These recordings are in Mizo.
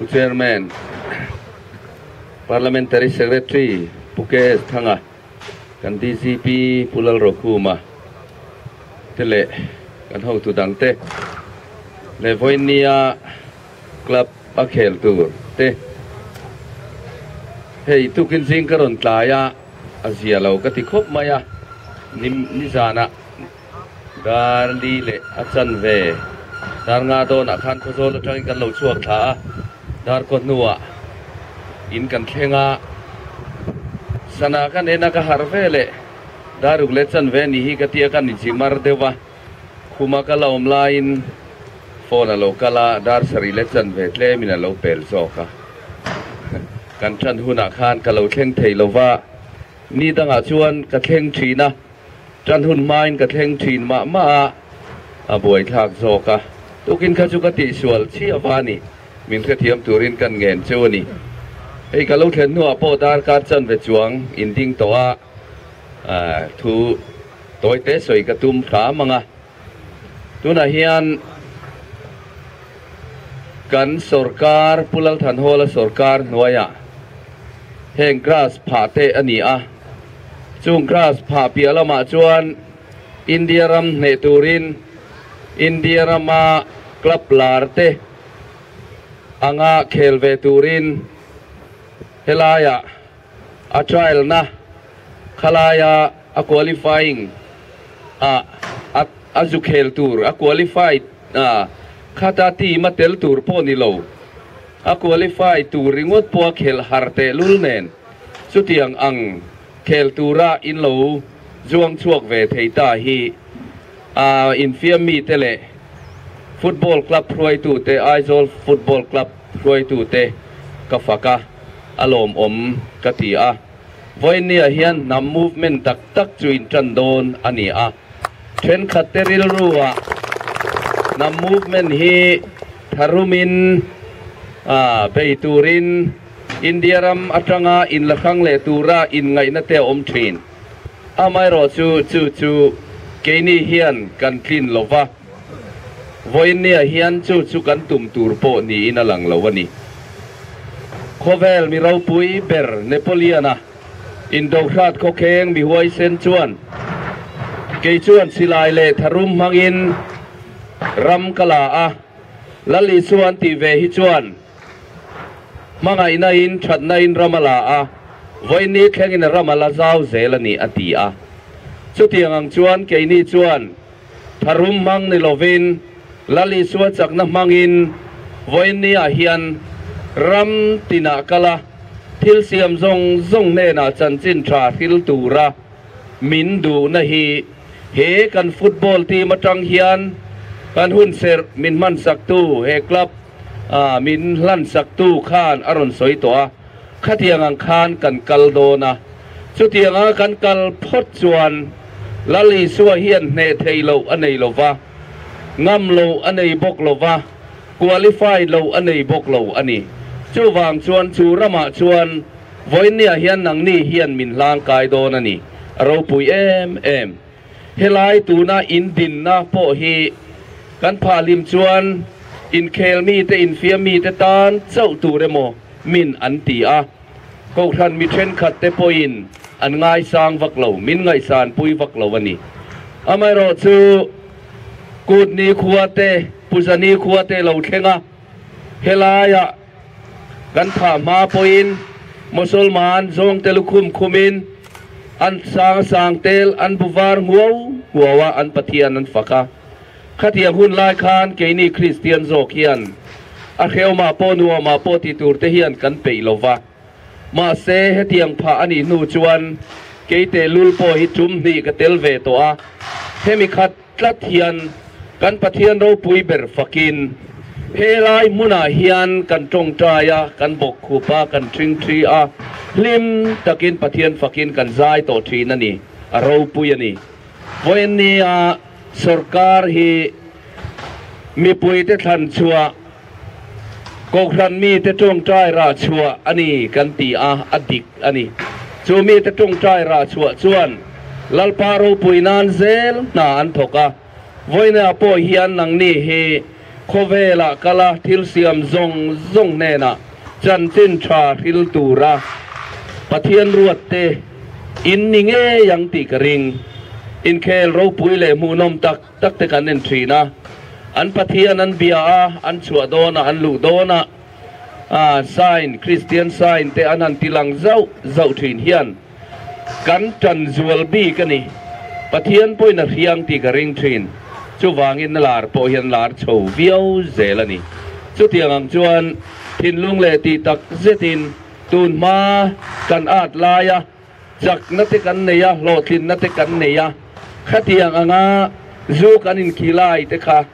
Pu Chairman, Parliamentary Secretary Pu KS Thanga, kan DGP Pu Lalrokhuma te leh kan hotu dangte leh vawiinnia club a khel tur te hei tukin zing ka rawn tlai a, a zia lo ka ti khawp mai a, ni nizanah dar li leh a chanve dar nga dawnah khan Khawzawl atangin kan lo chhuak thla a, dar kaw hnuah in kan thleng a, sana kan en a ka harh ve leh dar ruk leh chanve a nih hi ka tia kan inchih mar deuh a. Khuma ka la awm laiin phone a lo kal a, dar sarih leh chanve tlemin a lo pel zawk a. Kan ṭan hunah khan ka lo thleng thei lo va, ni dangah chuan ka thleng ṭhin a, ṭan hun hmain ka thleng ṭhin mah mah a, a buaithlak zawk a. Tukin kha chu ka tihsual chiah va a ni, min hrethiam turin kan ngen cheu a ni. Hei ka lo thlen hnuah pawh darkar chanve chuang inding tawh a, Thu tawite sawi ka tum hram ang a, tunah hian kan sorkar Pu Lalthanhawla sorkar hnuaiah heng grass phah te a ni a, chung grass phah piah lamah chuan India ram hneh turin India rama club lar te anga khel ve turin helaiah A trial na khalaia a qualifying ah a a zu khel tur a qualified ah khata team a tel tur pawh ni lo a qualify tur ringawt pawh a khelh har teh lul nen chutiang ang khel tura in lo zuang chhuak ve thei ta hi a infiam mite leh football club hruaitute Aizawl football club hruaitute ka fak a. A lawmawm ka ti a, vawiinniah hian hnam movement tak tak chu in tan dawn a ni a, thenkhat te rilruah hnam movement hi tharumin bei turin India ram atanga inla hrang leh tura inngaihna te a awm thin. Amaherawh chu chu chu keini hian kan tlin lo va, Vawiinniah hian chu chu kan tum tur pawh niin a lang lo a ni. Khawvel mi ropui ber Napoleon-a indohrat khawkheng mi huaisen chuan, Kei chuan silai leh tharum hmangin ram ka la a, Lal Isua an tih ve hi chuan hmangaihna-in thatna-in ram a la a, vawiinni thlengin ram a la zau zel a ni, a ti a. Chutiang ang chuan keini chuan Tharum hmang ni lovin, Lal Isua chakna hmangin vawiinniah hian ram tinah kal a, thil siam zawng zawng hnenah chanchin tha hril tura min duhna hi he kan football team atang hian kan hunserh min hmansaktu he club min hlansaktu khan a rawn sawi tawh a, Khatiang ang khan kan kal dawn a, chutiang anga kan kal phawt chuan Lal Isua hian hneh theih loh a nei lo va, ngam loh a nei bawk lo va, qualify loh a nei bawk lo a ni. Chuvang chuan chu ramah chuan vawiinniah hian nangni hian min hlangkai dawn a ni, a ropui em em. Helai tuna in dinna pawh hi kan phah hlim chuan inkhel mite, infiam mite tan chauh tur emaw min an ti a. Kohhran mi thenkhat te pawhin an ngaisang vak lo, min ngaihsan pui vak lo a ni. Amaherawh chu Kutni khua te, Puzani khua te lo thleng a, helaiah Kan thah hma pawhin Mosolman zawngte lukhum khumin an sang sang tel an bu var nguau nguau a, an Pathian an fak a. Khatiang hun lai khan keini Kristian zawk hian a hrehawmah pawh nuamah pawh ti tur te hian kan peih lo va. Mahse hetiang phah a nih hnu chuan kei tehlul pawh hi tum hnih ka tel ve tawh a, hemi khat Tlat hian kan Pathian ropui ber fakin helai hmunah hian kan tawngtai a, kan bawk khup a, kan ṭhingṭhi a, hlim takin Pathian fakin kan zai tawh ṭhin a ni, a ropui a ni. Vawiinnia sawrkar hi mipuite thlan chhuah, Kohhran mite tawngtai rah chhuah a ni kan ti a, a dik a ni. Chu mite tawngtai rah chhuah chuan Lalpa ropui nan zel hna an thawk a, vawiinah pawh hian nangni hi Khawvelah kala thil siam zawng zawng hnenah chanchin tha hril tura Pathian ruatte in ni ngei ang tih ka ring. Inkhel ropui leh hmuhnawm tak tak te kan en thin a, an Pathian an bia a, an chhuah dawn a, an luh dawn a, sign, Christian sign te an han ti lang zauh zauh thin hian kan tan zual bik a ni. Pathian pawhin a hriang tih ka ring thin. Chuvangin lar pawh hian lar chho viau zel a ni. Chutiang ang chuan thinlung leh tih tak zetin tun hma kan at laia chakna te kan nei a, hlawhtlinna te kan nei a, khatiang anga zu kan inkhilai te kha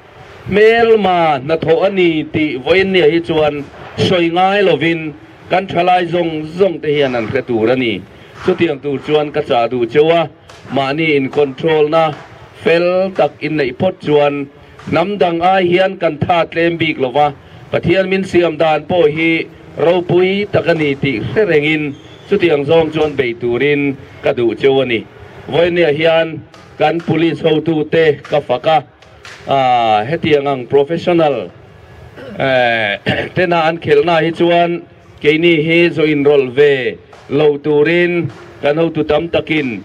Hmelma hnathawh a ni tih vawiinnia hi chuan sawi ngai lovin kan thalai zawng zawng te hian an hre tur a ni. Chutiang tur chuan ka chah duh cheu a, mahni in control na fel tak in neih phawt chuan hnam dang ai hian kan tha tlem bik lo va, Pathian min siam dan pawh hi ropui tak a ni tih hre rengin chutiang zawng chuan bei turin ka duh cheu a ni. Vawiinnia hian kan police hotute ka fak a. Hetiang ang professional tena an khelhna hi chuan keini hi zu inrawlh ve lo turin kan hotu tam takin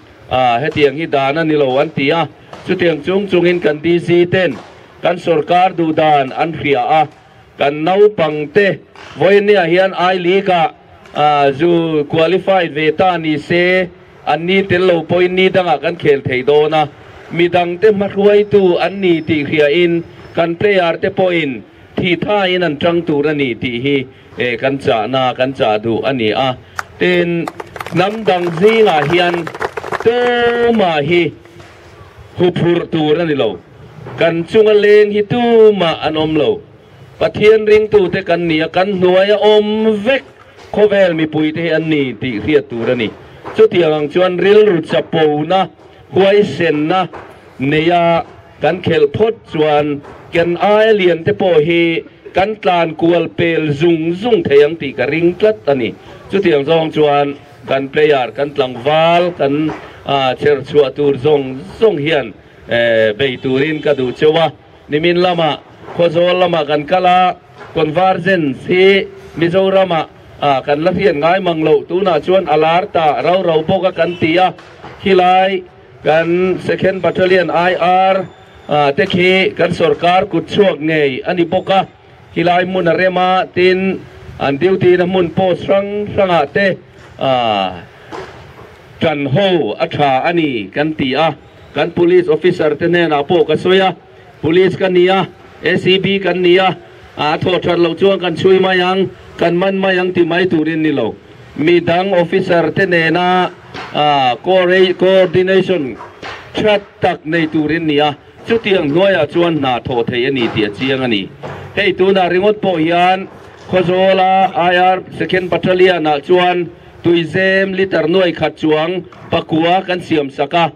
hetiang hi dan a ni lo an ti a. Chutiang chung chungin kan DC ten kan sorkar duh dan an hria a, kan naupangte vawinia hian I League ah zu qualified ve ta ni se, An ni tel lo pawhin ni dangah kan khel thei dawn a, midangte hmahruaitu an ni tih hriain kan player te pawhin thih thain an tang tur a ni tih hi kan chahna kan chah duh a ni a. Tin, hnam dang zingah hian tumah hi huphurh tur a ni lo, kan chunga leng hi tumah an awm lo. Pathian ringtute kan ni a, kan hnuaia awm vek Khawvel mipuite hi an ni tih hriat tur a ni. Chutiang ang chuan rilru chapona, huaisenna neia kan khelh phawt chuan kan aia lian te pawh hi kan tlan kual pel zung zung thei ang tih ka ring tlat a ni. Chutiang zawng chuan kan player, kan tlangval, kan chher chhuah tur zawng zawng hian bei turin ka duh cheu a. Nimin lamah Khawzawl lamah kan kal a, Convergence hi Mizoramah kan la hriat ngai mang loh, tunah chuan a lar ta rau rau bawk a kan ti a, khilai kan Second Battalion IR te khi kan sorkar kut chhuak ngei a ni bawk a, khilai hmun a rem a, tin an duty na hmun post hrang hrangah te tan ho a tha a ni kan ti a, kan police officer te hnenah pawh ka sawi a. Police ka ni a, ACB kan ni a, a thawh that loh chuan kan chhui mai ang, kan man mai ang ti mai turin ni lo. Mi dang officer te nena coordination that tak nei turin ni a, chutiang hnuaiah chuan hna thawh theih a ni tih a chiang a ni. Hei tunah ringawt pawh hian Khawzawla IR Second Battalion ah chuan tuizem liter nuai khat chuang pakua kan siam sak a,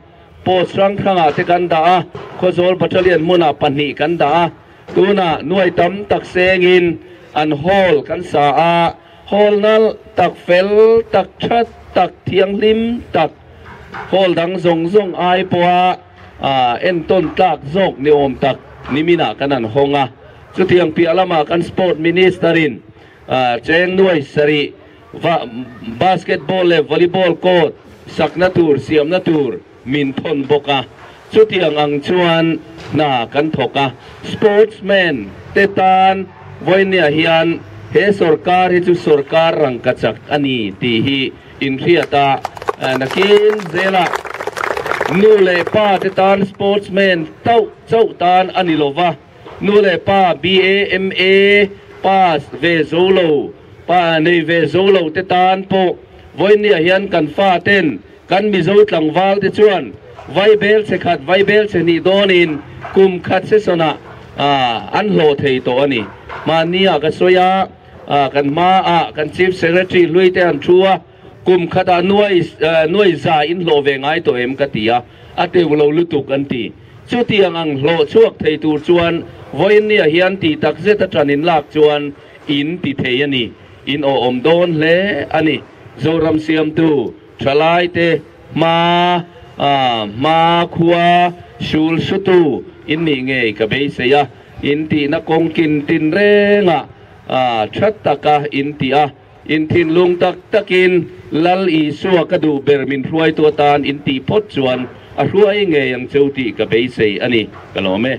Post hrang hrangah te kan dah a, Khawzawl Battalion hmunah pahnih kan dah a, tunah nuai tam tak sengin an hall kan sa a, hall nalh tak, fel tak, that tak, thianghlim tak, hall dang zawng zawng ai pawha entawn tlak zawk ni awm tak niminah kan han hawng a. Chutiang piah lamah kan Sport Minister-in cheng nuai sarih Basketball leh volleyball court sakna tur siamna tur min thawn bawk a, chutiang ang chuan hna kan thawk a. Sportsman te tan vawinia hian he sorkar hi chu sorkar rangkachak a ni tih hi inhriat a, nakin zelah nu leh pa te tan sportsman tauh chauh tan a ni lova. Nu leh pa BA, MA pass ve zo lo, pa nei ve zo lo te tan pawh vawinia hian kan fa ten kan Mizo tlangval te chuan vaibel chhe khat vaibel chhe hnih dawnin kum khat session ah an hlawh thei tawh a ni. Mahni ah ka sawi a, kan hma ah kan Chief Secretary hlui te an thu a, kum khat ah nuai nuai za in hlawh ve ngai tawh em ka ti a, a teuh lo lutuk an ti. Chutiang ang hlawh chhuak thei tur chuan vawiinnia hian tih tak zet atan in lak chuan in ti thei a ni. In awhawm dawn hle a ni. Zoram siamtu thalaite hma hma khua sul sutu in nih ngei ka beisei a, in tihna kawng kin tin rengah tha taka in tih a, in thinlung tak takin Lal Isua ka duh ber min hruaitu atan in tih phawt chuan a hruai ngei ang cheu tih ka beisei a ni. Ka lawm e.